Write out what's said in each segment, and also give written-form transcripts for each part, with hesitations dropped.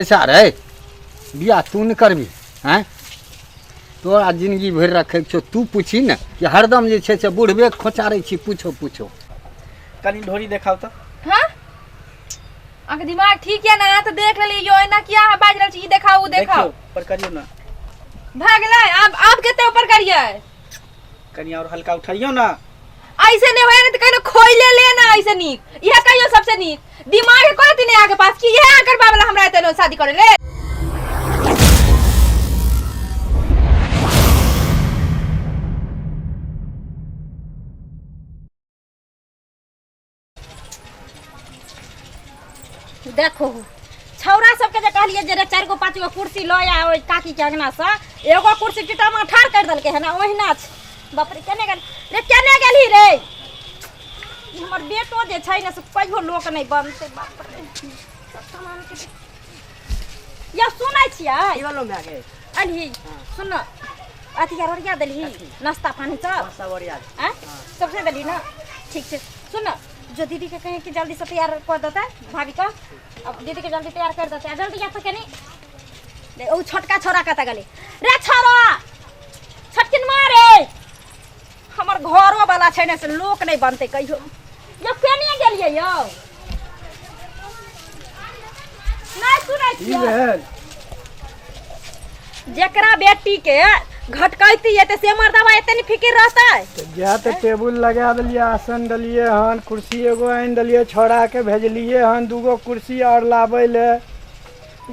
पैसा रे बियाह तू नहि करबी आँय तोरा जिंदगी भरि रखैके छौ तू पूछी ने कि हरदम जे छै से बुढ़बे खोचारै छी पूछो पूछो कनी ढोरी देखाउ तऽ हाँ अहाँके दिमाग ठीक यऽ ने अहाँ तऽ देख लेलियै यौ एना किया अहाँ बाजि रहल छी ई देखाउ ओ देखाउ देखियौ पर करियौ ने भए गेलै आब आब कते ऊपर करियै कनी और हल्का उठैयौ ना ऐसे नहीं होया ने तो कहिनो खोइले ले ना ऐसे नीक इहे कहियो सबसे नीक दिमाग है कोई नहीं आके पास कि इहे आकर बाबला हमरा एते नो शादी करे ले देखो छौड़ा सबके जे कहलिए जे रे चारि गो पाँच गो कुर्सी लऽ आ ओहि काकीके अङ्गनासँ एगो कुर्सी टीटामा ठाढ़ करि देलकै हन आ ओहिना छै बाप रे केने गेल रे केने गेलही रे ई हमर बेटो जे छै ने से कहियो लोक नहि बनतै बाप रे सब सामानके यौ सुनै छियै की भेलौ माय गे अनही सुन न अथी आर ओरिया देलही नाश्ता पानी सब सब ओरिया आँय सबसे देलही ना ठीक छै सुन न जो दीदी के कहे कि जल्दी से तैयार कर देते भाभी का अब दीदी के जल्दी तैयार कर देते आ जल्दी या तो कनी ले ओ छोटका छोरा कतऽ गेलै रे छोरा छोटकिन मारे हमर घरो वाला छै ने से लोक नहि बनतै कहियो यौ केने गेलियै यौ नहि सुनै की छियै भेल जेकरा बेटी के घटकैती एते से मर्दवा एते नहीं फिकिर रहतै तऽ जा तऽ टेबुल लगा देलियै आसन देलियै हन कुर्सी एगो आनि देलियै छौड़ाके भेजलियै हन दूगो कुर्सी आओर लाबै लए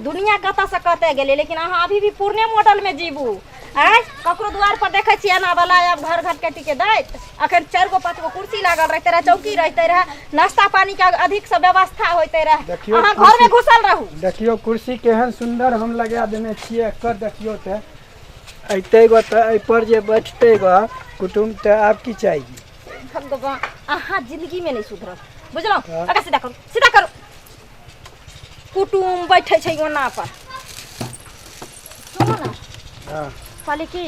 दुनिया कतऽ से कतऽ गेलै लेकिन अहाँ अभी भी पुरने मॉडल में जीबू आँय ककरो द्वार पर देखै छियै एना वाला आब घर घटकैती के दैत अखन चारि गो पाँच गो कुर्सी लागल रहते रहे चौकी रहते रहे नाश्ता पानी के अधिक से व्यवस्था होते रहे देखियौ अहाँ घर में घुसल रहू देखियौ कुर्सी केहन सुन्दर हम लगा देने छियै एकर देखियौ तऽ अयतै गो तऽ एहिपर जे बैठतै गो कुटुम्ब तऽ आब की चाही भगवान अहाँ जिंदगी में नहीं सुधरब बुझलहुँ अगर सीधा करू सीधा करू कुटुम्ब बैठे छै ओना पर सुनू ने हँ कहली कि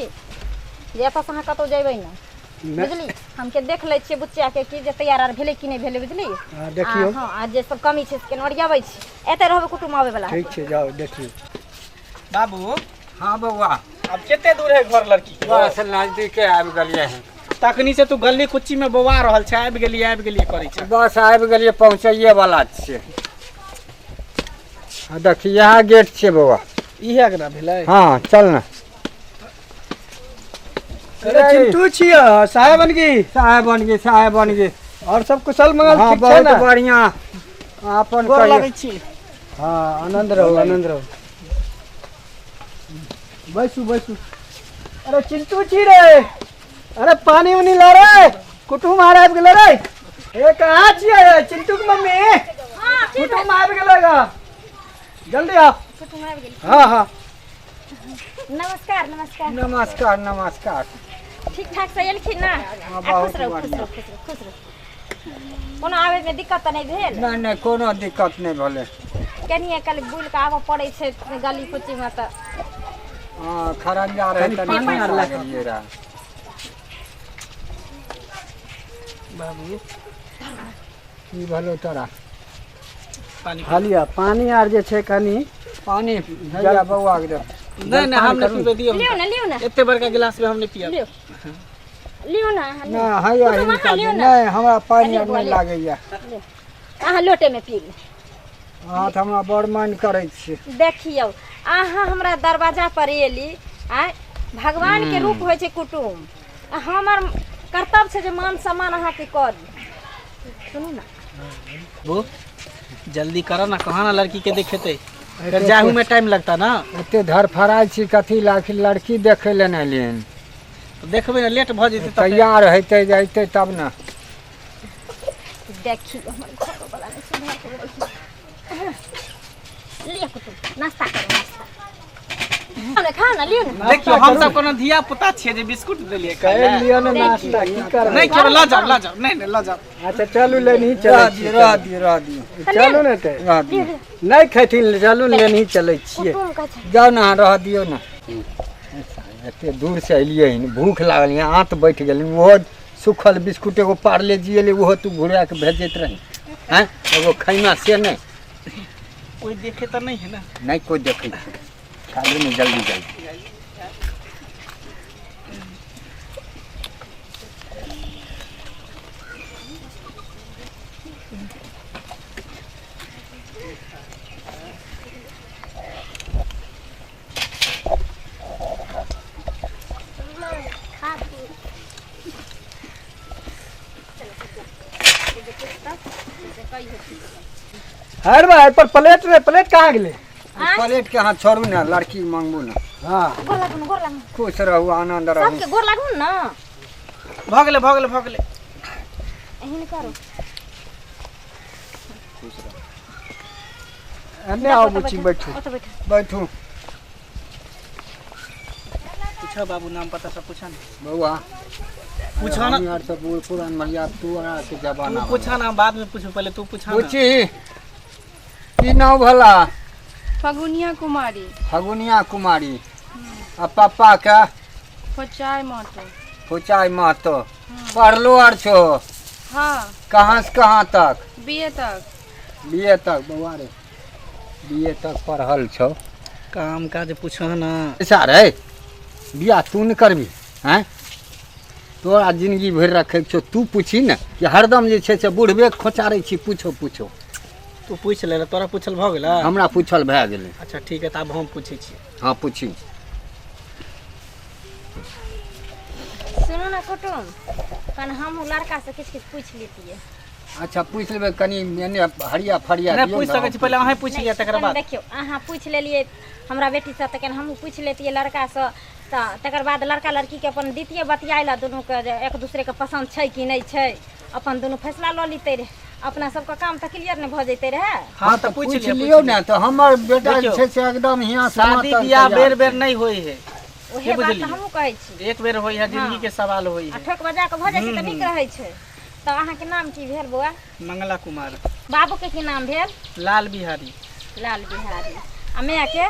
जे एतऽसँ अहाँ कतहु जेबै ने नहि बुझली हमके देख लै छियै बुच्चियाके कि जे तैयार आर भेलै कि नहि भेलै बुझली हँ देखियौ आ, हँ आ जे सब कमी छै से केना ओरियाबै छी एतऽ रहबै कुटुम्ब आबै वला ठीक छै जाउ देखियौ बाबू हँ बौआ अब कते दूर है घर लड़की के बस नजदीके आबि गेलियै हन तखनी से तू गली कुच्ची में बौआ रहल छै आबि गेलियै आबि गेलियै करै छै बस आबि गेलियै पहुँचैये वाला छियै हँ देखी इएह गेट छियै बौआ इहे अगना भेलै हँ चल ने अरे चिंटू छियै साहेब बनगी साहेब बन गई साहेब बन गई और सब कुशल मंगल हाँ ठीक छै बहुत ने बढ़िया अपन गोर कहियौ लगै छी हाँ आनंद रहू आनंद रहू बैसू बैसू अरे चिंटू छी रे अरे पानी उनी ला रे कुटुम आर आबि गेलै रे ए कहाँ छियै चिंटू के मम्मी कुटुम आबि गेलै गा जल्दी आओ कुटुम्ब आबि गेल हाँ हाँ नमस्कार नमस्कार नमस्कार नमस्कार ठीक ठाक से एलखिन ना हाँ, आ, बहुत खुश रहू खुश बढ़िआँ। रहू खुश रहू खुश रहू कोनो आबैमे दिक्कत तऽ नहि भेल नहि नहि कोनो दिक्कत नहि भेलै कनिए कल बुलि कऽ आबऽ पड़ै छै गली कुचीमे तऽ हँ खरंजा रहै कनि तनि पानी आर पैसा लए कऽ। गेलियै रहए बाबू की भेलौ तोरा पानी खा लिअ पानी आर जे छै कनि पानी हैया बौआ के दे नहीं नहीं हम नहीं पीबे दियौ लियौ ने लियौ ने एते बड़का गिलास में हम नहीं पियब लियौ लियौ ने अहाँ लियौ। नहि हैया कुटुम हिनका अहाँ लियौ दे। ने नहि हमरा पानि आर लियौ, नहि लियौ। लागैया अहाँ लोटेमे पी लियौ अहाँ तऽ हमरा बड़ मन करै छी देखियौ अहाँ हमरा दरवाजा पर एली आँय भगवानके रूप होइ छै कुटुम्ब आ हमर कर्तव्य छै जे मान सम्मान अहाँके करी सुनू ने वो जल्दी करो ना कहाँ ना लड़की के देखेते फिर जाहू में टाइम लगता ना एते धरफड़ाइ छी कथी लाख लड़की देखै लए नहि एलियैन तो देखबे ना लेट भ जेते तब तैयार हेतै जैतै तब ने देखियौ हमर घरोवला नहि सुधरतै लिअ कुटुम नाश्ता करू नाश्ता खाउ ने खाउ ने लियौ ने देखियो हम सब कोनो धिया पुता छियै जे बिस्कुट देलियै खाय कर लए। लिअ ने नाश्ता की करबै नहीं खेबै लऽ जाओ लऽ जाओ नहीं नहीं लऽ जाओ अच्छा चलू लेनही चलै रह छी दियौ रह दियौ रह दियौ चलू ने तऽ रह दियौ नहि खेथिन चलू ने लेनही चलै छियै कुटुम कहै छै जाउ ने अहाँ रह दियौ ने एते दूर से एलियै हन भूख लागल यहाँ आँत बैठ गेल ओहो सुखल बिस्कुट एगो पार्ले जी एलै ओहो तू घुरा के भेजैत रही हैं एगो खैना से नहि कोई देखे तो नहीं है ना? नहीं कोई देखे, खाली नहीं, जल्दी जल्दी। हर भाई पर प्लेट रे, प्लेट कहाँ गेलै? प्लेट के हाथ छोड़ू ना, लड़की मांगबू ना। हाँ गोर लागू, गोर लागू, खुश रहू, आनंद रहू, सबके गोर लागू ना। भऽ गेलै भऽ गेलै भऽ गेलै, एहन करू, खुश रहू। एने आओ बुच्ची, बैठू बैठू। पूछा बाबू नाम पता सब पूछा ना बउआ, पूछा ना यार, सब बूढ़ पुरान मरिया तू आ के जमाना। तू पूछा ना, बाद में पूछू, पहले तू पूछा ना। पूछी की नाम भला? फगुनिया कुमारी। फगुनिया कुमारी। आ पापा का? फोचाई महतो। फोचाई महतो। पढ़लो आर छो? हाँ। कहाँ से कहाँ तक? बीए तक। बीए तक बउआ रे, बीए तक पढ़ल छो। काम काज पूछो ना। ऐसा रे बियाह तू नहीं करबी हैं? तोरा जिंदगी भरि रखे छो, तू पूछी ने कि हरदम जे छै से बुढ़बे खोचारै छी, पूछो पूछो। तू पूछ ले, तोरा पूछल भऽ गेलै? हमरा पूछल भए गेलै। अच्छा ठीक है, तब हम पूछै छी। हाँ पूछी। सुनू ना कुटुम, कन हम लड़का से किछु किछु पूछि लेतियै। अच्छा पूछि लेबै, कनी एने हरिया फरिया नहि पूछि सकै छी, पहिले अहाँ पूछि लिअ तकर बाद। देखियौ अहाँ पूछि लेलियै हमरा बेटीसँ, तऽ कन हमहूँ पूछि लेतियै लड़कासँ, तऽ तकर बाद लड़का लड़कीके अपन दितियै बतियाइ लए दुनूके, जे एक दूसरेके पसन्द छै कि नहि छै, अपन दुनू फैसला लऽ लेतै रहै। अपना सबके काम तऽ क्लियर नहि भऽ जैतै रहै। हाँ तऽ पूछि लियौ ने, तऽ हमर बेटा जे छै से एकदम हियाँ शादी बियाह बेर बेर नहि होइ है, ओहे बात तऽ हमहूँ कहै छी। एक बेर होइ है, जिंदगी के सवाल होइ है। आ ठोक बजा कऽ भऽ जाइ छै तऽ नीक रहै छै। तऽ अहाँके नाम की भेल बौआ? मंगला कुमार। बाबूके की नाम भेल? लाल बिहारी। लाल बिहारी। आ मायके?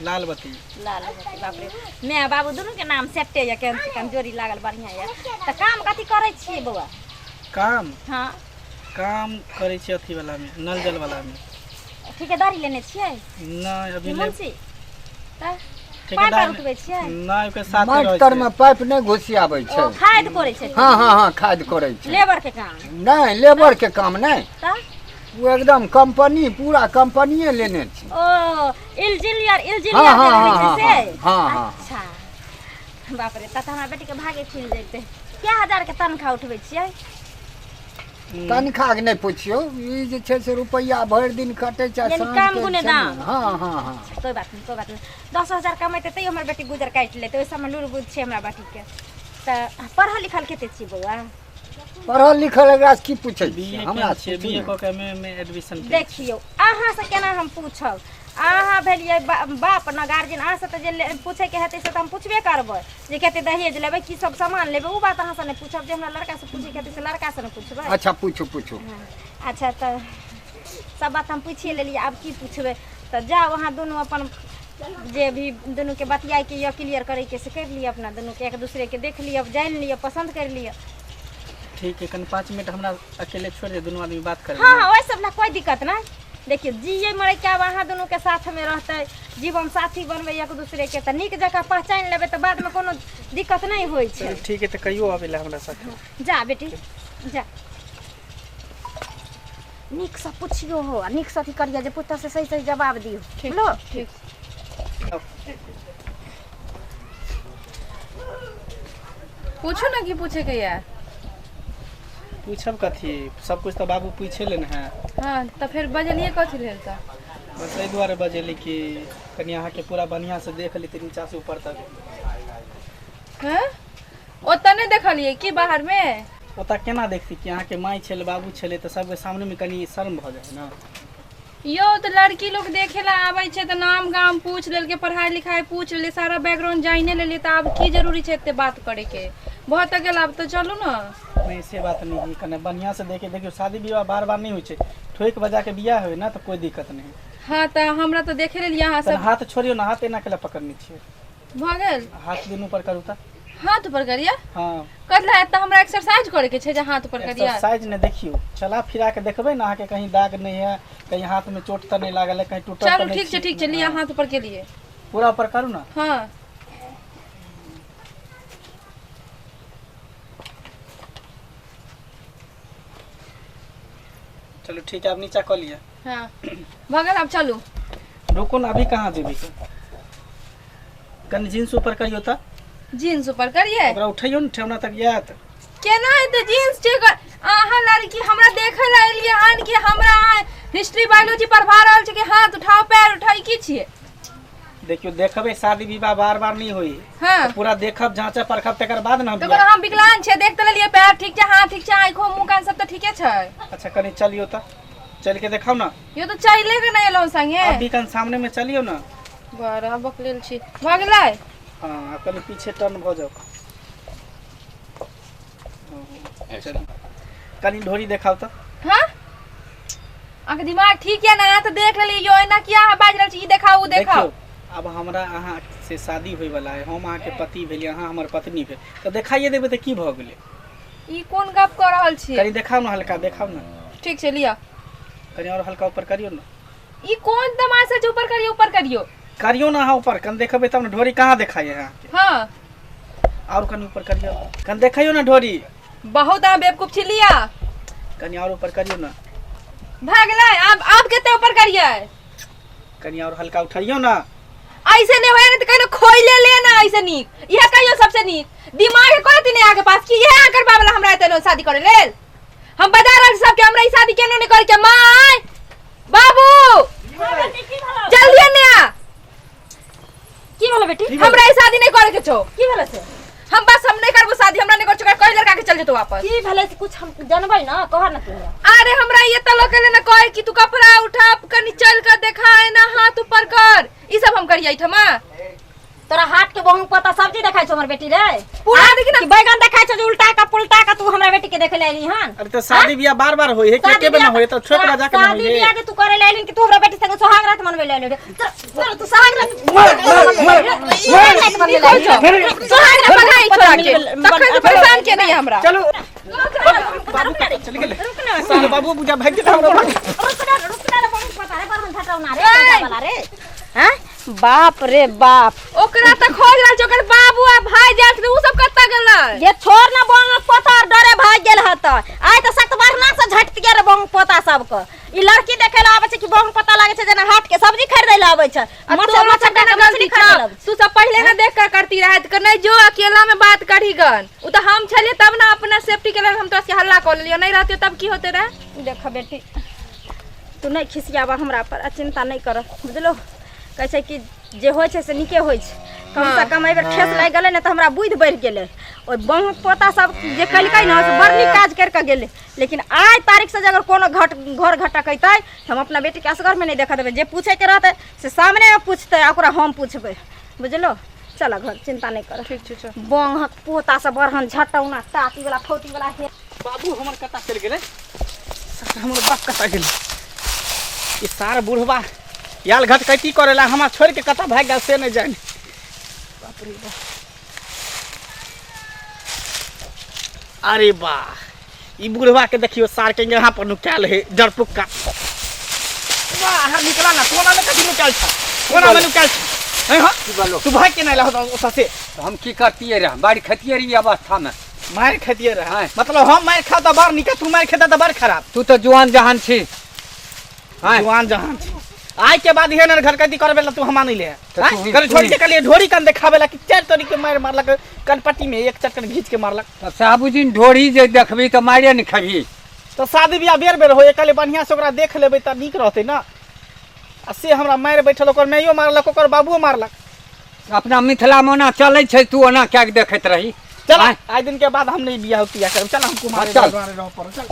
लालबती। लालबती। बाप रे, माय बाबू दुनूके नाम सेटे यऽ, केहन जोड़ी लागल, बढ़िआँ यऽ। तऽ काम कथी करै छियै बौआ? काम? हाँ काम करै छियै अथी वाला में, नल जल वाला में। ठेकेदारी लेने छियै? नहि अभी मुंशी। तऽ पाइप उठबै छियै? नहि, ओकर साथ माटि तर में पाइप नहि घुसियाबै छै, ओ खाद कोरै छै। हाँ हाँ हाँ खाद कोरै छै। लेबर के काम? नहि लेबर के काम नहि, तऽ ओ एकदम कंपनी, पूरा कंपनीये लेने छै। ओ इंजीनियर, इंजीनियर जे रहै छै से? हाँ हाँ। अच्छा बाप रे, तऽ हमरा बेटी के भागे खुलि जैतै। कै हजार के तनख्वाह उठबै छियै? तनख्वाह के नहि पुछियौ, ई जे छै से रुपैआ भरि दिन कटै छै, काम गुने दाम। हाँ हाँ हाँ कोई बात नहीं, कोई बात नहीं। 10,000 कमेतै तैयो हमर बेटी गुजर काटि लेतै, ओहि सबमे लूर बुझ छै हमरा बेटीके। तऽ पढ़ल लिखल कते छी बौआ? पढ़ल लिखल एकरा की पूछै छी? हमरा बीए कऽ के मे एडमिशन। देखियौ अहाँ से केना हम पूछब, अहाँ भेलियै बाप न गार्जियन, अहाँ से तऽ जे पूछैके हेतै से तऽ हम पूछबे करबै, जे कते दहेज लेबै, की सब सामान लेबै, ओ बात अहाँ से नहि पूछब। जे हमरा लड़का से पूछैके हेतै से लड़का से नहि पूछबै। अच्छा पूछू पूछू। अच्छा तऽ सब बात हम पूछिए लेलियै, आब की पूछबै? तऽ जाउ अहाँ दुनू अपन जे भी दुनूके बतियाइके यऽ, क्लियर करैके से करि लिअ, अपना दुनूके एक दूसरेके देख लिअ, जानि लिअ, पसन्द करि लिअ। ठीक है, कनि 5 मिनट हमरा अकेले छोड़ि दे, दुनू आदमी बात करबै। हाँ हाँ ओहि सब ला कोई दिक्कत नहि। देखियौ जियै मरैके आब अहाँ दुनूके साथमे रहतै, जीवन साथी बनबै एक दूसरेके, तऽ नीक जकाँ पहचानि लेबै तऽ बादमे कोनो दिक्कत नहि होइ छै। ठीक है, तऽ कहियो आबै लए हमरा साथे। जा बेटी जा, नीकसँ पुछियो हो आ नीकसँ अथी करियौ, जे पुतहु से सही सही जवाब दियौ। बोलो ठीक। पूछू ना की पूछे के यार? पूछब कथी, सब कुछ तऽ बाबू पूछे लेने है। हाँ तऽ फेर बजलियै कथी लेल? तऽ बस एहि दुआरे बजेली कि कनि अहाँके पूरा बढ़िआँ से देख लेती नीचा से ऊपर तक। हाँ ओतऽ नहि देखलियै की बाहर में? ओतऽ केना देखती कि अहाँके माय छलै बाबू छलै, तऽ सबके सामने में कनि शर्म भऽ जाइ ने। यौ तऽ लड़की लोग देखे ला आबै छै तऽ नाम गाम पूछ लेलकै, पढ़ाई लिखाई पूछ लेलियै, सारा बैकग्राउंड जानिए लेलियै, तऽ आब की जरूरी छै एते बात करैके? भऽ तऽ गेल, आब तऽ चलू ने। नहीं से बात नहीं है, कने बढ़िया से देखे। देखियौ शादी विवाह बार बार नहीं होइ छै, ठोक बजा के बियाह होइ ना तऽ कोई दिक्कत नहीं। हाँ तऽ हमरा तऽ देखे लेलियै अहाँ सब। हाथ छोड़ियौ ना, हाथ एना केला पकड़ने छियै? भऽ गेल, हाथ दुनू पर करू तऽ। हाथ ऊपर करिए? हाँ। कथला एतऽ हमरा एक्सरसाइज करे के छै जे हाथ ऊपर करिए? एक्सरसाइज ने, देखियो चला फिरा के देखबै ना अहाँके कहीं दाग नहीं है, कहीं हाथ में चोट तऽ नहीं लागल है, कहीं टूटल चलू तऽ नहीं। ठीक छै, ठीक छै, लिअ, हाथ ऊपर के लिए। पूरा ऊपर करू ना। हाँ। चलू ठीक है, अब नीचा कऽ लिअ। हाँ, भऽ गेल, आब चलू। रुको ना, अभी कहाँ जेबै? कनि जींस ऊपर करियौ तऽ। जीन्स ऊपर करिए? ओकरा उठैयौ ने, ठेहुना तक जायत। केना हेतै? जीन्स छै अहाँ लड़की हमरा देखै लए एलियै हन कि हमरा अहाँ हिस्ट्री बायोलॉजी पढ़वा रहल छी कि हाथ उठाओ पैर उठाओ, ई की छियै? देखियौ, देखबै, शादी विवाह बार बार नहीं होई। हाँ। तऽ पूरा देखब, जाँचब परखब, तकर बाद ने हम तऽ बियाह। कोनो हम विकलांग छियै? देख तऽ लेलियै, पैर ठीक छै, हाथ ठीक छै, आँखो मुँह कान सब तऽ ठीके छै। अच्छा, कनि चलियौ तऽ, चलि के देखाउ ना। यो तऽ चले के नहि एलहुँ संगे। अभी कन सामने में चलियौ ना। बड़ा बकलेल छी। भऽ गेलै? हाँ, आब कनि पीछे टर्न भऽ जाउ। हाँ, चलू, कनि ढोरी देखाउ तऽ। हाँ, अहाँके दिमाग ठीक यऽ ने? अहाँ तऽ देख लेलियै यो, एना किया अहाँ बाजि रहल छी, ई देखाउ ओ देखाउ? देखियौ, अब हमरा अहाँ से शादी होय वाला है, हम अहाँके पति भेलियै, अहाँ हमर पत्नी भेल, तऽ देखाइए देबै तऽ की भऽ गेलै? ई कोन गप कऽ रहल छियै? कनि देखाउ ने, हल्का देखाउ ने। ठीक छै, लिअ। कनि आओर हल्का ऊपर करियौ ने। ई कोन तमाशा छै, ऊपर करियौ ऊपर करियौ? करियौ ने अहाँ ऊपर, कनि देखबै तब ने, ढोरी कहाँ देखाइए अहाँके? हाँ। आओर कनि ऊपर करियौ, कनि देखैयौ ने ढोरी। बहुत अहाँ बेवकूफ छी, लिअ। कनि आओर ऊपर करियौ ने। भए गेलै? आब आब कते ऊपर करियै? कनि आओर हल्का उठैयौ ने। ऐसे नहीं होया ने तऽ कहिनो खोइले ले ना, ऐसे नीक इएह कहियो सबसे नीक। दिमाग है कोई नहीं अहाँके पास कि इएह अहाँ करबा वाला हमरा एते शादी करे लेल? हम बता रहल छी सबके, हमरा ई शादी केनो नहीं करे के। माय बाबू, जल्दी ने आ। की भेलो बेटी? हमरा ई शादी नहीं करे के छौ। की भेलो से? हम बस, हम नहीं करबो शादी, हमरा नहीं करे, कोई लड़का के चल जेतो वापस। की भेलै से कुछ हम जानबै ना, कह ना तू। अरे हमरा ये तो लोग ने कहे कि तू कपड़ा उठा, कनी चल कर देखा ना, हाथ ऊपर कर, ई सब हम करियै ठमा? तोरा हाथ के बहु पता सब्जी देखाइ छौ हमर बेटी रे? पूरा देखी ना। कि बैगन देखाइ छौ जे उल्टा का पुल्टा का तू हमरा बेटी के देखे ले एली हन? अरे तऽ शादी बियाह बार बार होय है कि एके बेर ना होय? तऽ छोट राजा के ना शादी होय बियाह है। जे तू करे ले एली कि तू हमरा बेटी संगे सोहाग रात मनबै ले एली रे? चल चल, तू सोहाग रात मनबै ले एली। सोहाग रात मनाई छोड़ा के तखन से परेशान के नहीं हमरा। चलू बाबू, चल गेलै साल बाबू, बुझा भागि गेलै हमरा। रुक ना, रुक ना, बहु पता रे, बड़ झटौना रे, वाला रे। हैं, बाप रे बाप! ओकरा तऽ खोज रहल छै, ओकर बाबू आ भाई जात, उ सब कतऽ गेलै? ये छोड़ ना, बोंग पोता और डरे भाग गेल हत। आइ तऽ सत बढ़ना से झटि गेल बोंग पोता सबके। ई लड़की देखे ला आबै छै कि बोंग पोता लागै छै जेना हाट के सब्जी खरीदै ला आबै छै, आ मच्छर तोरा मच्छर सबके के ना मछली गलती खरीदै ला छौ। आबै छै। तू सब पहिले ना देख कर करती रहत कि नहीं, जो अकेला में बात करही गन। उ तऽ हम छलियै तब ना अपना सेफ्टी के लेल हम तोरा से हल्ला कऽ लेलियै, नहीं रहतियै तब की होते रहे? देख बेटी, तू नहि खिसियाबऽ हमरा पर आ चिंता नहि कर, बुझलो? कहै छै कि जे होइ छै से नीके होइ छै। कम से कम एहिबेर ठेस लागि गेलै ने तऽ हमरा बुद्धि बढ़ि गेलै। ओहि बहुत पोता सब जे केलकै ने से बड़ नीक काज करि कऽ गेलै, लेकिन आइ तारीख से जे अगर कोनो घट घर घटकेतै तऽ हम अपना बेटीके असगरमे नहि देखऽ देबै। जे पूछैके रहतै से सामनेमे पूछतै आ ओकरा हम पूछबै, बुझलो? चल घर, चिंता नहि कर। ठीक छै, चल। बंहक पोता सब बड़हन झटौना टाटी वाला फौती वाला हे। बाबू हमर कता चलि गेलै? सार हमर बाप कता गेलै? ई सार बुढ़बा याल घट कैती करेला, हमरा छोड़ि के कतऽ भागि गेल से नहि जानि। बाप रे बाप! अरे वाह, ई बुढ़बा के देखियो सार के, यहाँ पर नुकायल है डरपुक्का। वाह, निकला ना, कोना में कथी नुकायल छ? कोना में नुकायल छ? हैं? हाँ। की बोलो? तू भाग के नहीं ला ओतऽ से? तऽ हम की करतियै रह, बाढ़ि खतियै रही अवस्थामे? मारि खेतियै रहे? हाँ। मतलब हम मारि खाउ तऽ बड़ नीक, तू मारि खेता तऽ बड़ खराब। तू तऽ जुआन जहान छी, हाँ। जुआन जहान छी। आइ के बाद एहन घरकती करबे ला तू हम नहीं ले। तऽ तू ही- कल तू छोड़ ही। के कलिए ढोरी कन देखाबे ला कि चारि तोरी के मारि मारलक, कनपट्टी में एक चटकन घींच के मारलक। तब साबुदिन ढोरी जे देखबी तऽ मारे ने खेबही। तऽ शादी बियाह बेर बेर होय, कहले बढ़िया से ओकरा देख लेबै तऽ नीक रहतै ना, आ से हमरा मारि बैठल। ओकर माइयो मारलक, ओकर बाबुओ मारलक। अपना मिथिलामे ओना चलै छै, तू ओना कए के देखैत रही। चल। आँय? आइ दिन के बाद हम नहीं बियाह तियाह करब। चल, हम कुमारे हाँ, चल। रह पड़ल, चल। चल।